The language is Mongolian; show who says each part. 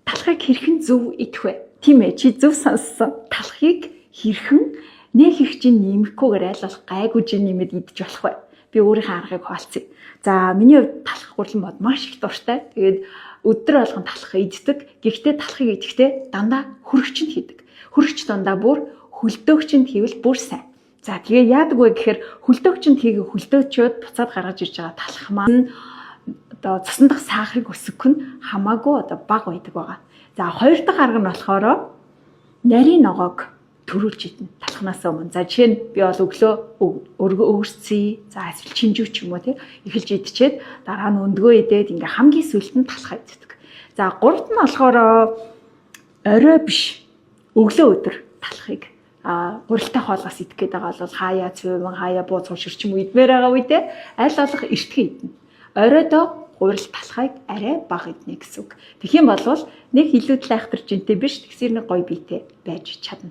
Speaker 1: Талхыг хэрхэн зөв идэх вэ? Тийм ээ, чи зөв сонссон. Талхыг хэрхэн нэг их жин нэмэхгүйгээр аль болох гайгүй жин нэмээд идэж болох вэ? Би өөрийнхөө аргыг хуваалцъя. За, миний хувьд талх гурлан мод маш их дуртай. Тэгээд өдөр болгон талх иддэг. Гэхдээ талхыг идэхдээ дандаа хөргөчөнд хийдэг. Хөргөч дундаа бүр хөлдөөгчөнд хийвэл бүр сайн. За, тэгээ яадаг вэ гэхээр хөлдөөгчөнд хийгээ хөлдөөчөөд буцаад гаргаж ирж байгаа талх маань одоо цусан дах сахарыг өсгөх нь хамаагүй одоо бага байдаг байгаа. За, хоёр дахь арга нь болохоор нарийн ногоог төрүүлж идэнэ талхнаас өмнө. За, жишээ нь би бол өглөө өргө өвөрцөе, за эсвэл чинжүү ч юм уу тий, эхэлж идчихэд дараа нь өндгөө идээд ингээ хамгийн сүүлд нь талхаа иддэг. За, гуравт нь болохоор орой биш, өглөө өдөр талхыг гурилтай хоолоос идэх гээд байгаа бол хаяа цуйван, хаяа бууз хуушир ч юм уу идмээр байгаа үедээ аль болох эртхэн идэнэ. Оройдоо гурил талхайг арай бага иднэ гэсэн үг. Тэгэх юм бол нэг илүү лайхтар жинтэй биш, тэгсэр нэг гоё биетэй байж чадна.